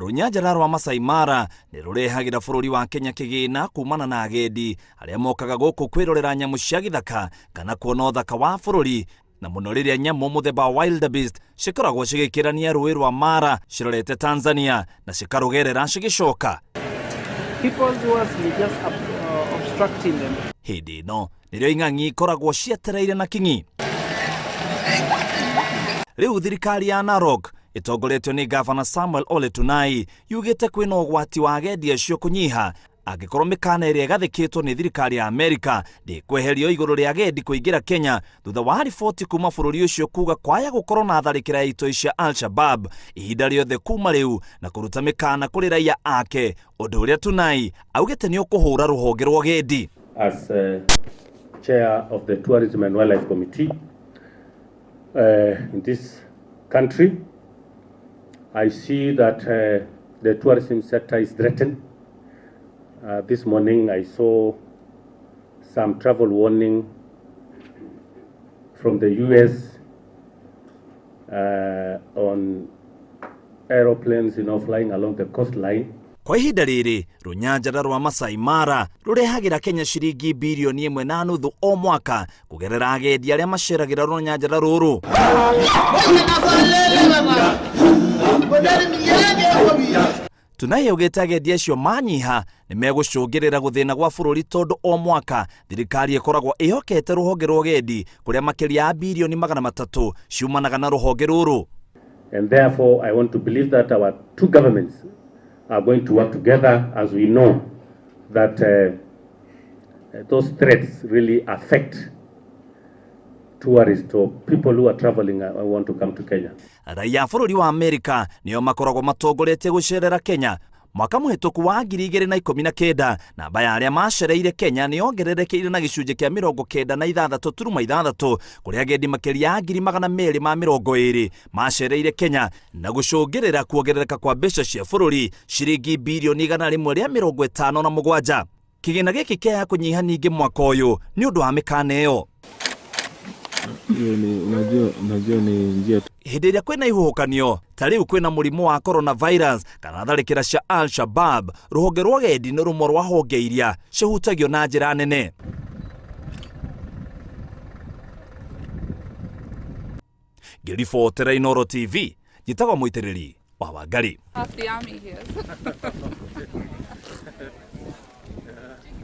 Rũnyanjara rwa Masai Mara nĩ rũrehagĩra bũrũri wa Kenya kĩgĩna kumana na agendi arĩa mokaga gũkũ kwĩrorera nyamũ cia gĩthaka kana kuona ũthaka wa bũrũri, na mũno rĩrĩa nyamũ mũthemba wa wildebeest cikoragwo cigĩkĩrania rũĩ rwa Mara cirorete Tanzania na cikarũgerera cigĩcoka. Hĩndĩ ĩno nĩrĩo ing'ang'i ikoragwo cietereire na kinyi. Rĩu thirikari ya Narok ĩtongoretio nĩ ngavana Samuel Ole Tunai yugĩte kwĩna ũgwati wa agendi acio kũnyiha angĩkorwo mĩkana ĩrĩa ĩgathĩkĩtwo nĩ thirikari ya Amerika ndĩkweherio igũrũ rĩa agendi kũingĩra Kenya thutha wa riboti kuma bũrũri ũcio kuga kwaya gũkorwo na tharĩkĩra ya itoi cia Al-Shabab ihinda rĩothe kuma rĩu na kũruta mĩkana kũrĩ raia ake, ũndũ ũrĩa Tunai augĩte nĩ ũkũhũra rũhonge rwa ũgendi. As chair of the Tourism and Wildlife Committee in this country, I see that the tourism sector is threatened. This morning I saw some travel warning from the US on aeroplanes, flying along the coastline. Kwa ihinda rĩrĩ, rũnyanjara rwa Masai Mara rũrehagĩra Kenya ciringi birioni 1.5 o mwaka kũgerera agendi arĩa maceragĩra rũnyanjara rũrũ. Tunai augĩte agendi acio manyiha nĩ megũcũngĩrĩra gũthĩna gwa bũrũri tondũ o mwaka thirikari ĩkoragwo ĩhokete rũhonge rwa ũgendi kũrĩa makĩria ya birioni 300 ciumanaga na rũhonge rũrũ. And therefore I want to believe that our two governments are going to work together, as we know that those threats really affect tourists or people who are traveling and want to come to Kenya. Raia a bũrũri wa Amerika nĩo makoragwo matongoretie gũcerera Kenya. Mwaka mũhĩtũku wa 2019, namba ya arĩa macereire Kenya nĩ yongererekeire na gĩcunjĩ kĩa 96.6, kũrĩa agendi makĩria ya 220,000 macereire Kenya na gũcũngĩrĩra kuongerereka kwa mbeca cia bũrũri ciringi birioni 157. Kĩgĩna gĩkĩ kĩaya kũnyiha ningĩ mwaka ũyũ nĩ ũndũ wa mĩkana ĩyo. Hiyo ni unajua ni njia tu. Hĩndĩ ĩrĩa kwĩna ihuhũkanio ta rĩu kwĩna mũrimũ wa coronavirus kana tharĩkĩra cia Al-Shabaab, rũhonge rwa ũgendi nĩ rũmwe rwa honge iria cihutagio na njĩra nene. Ngĩribotera Inooro TV, njĩtagwo Mũitĩrĩri wa Wangari. Half the army here.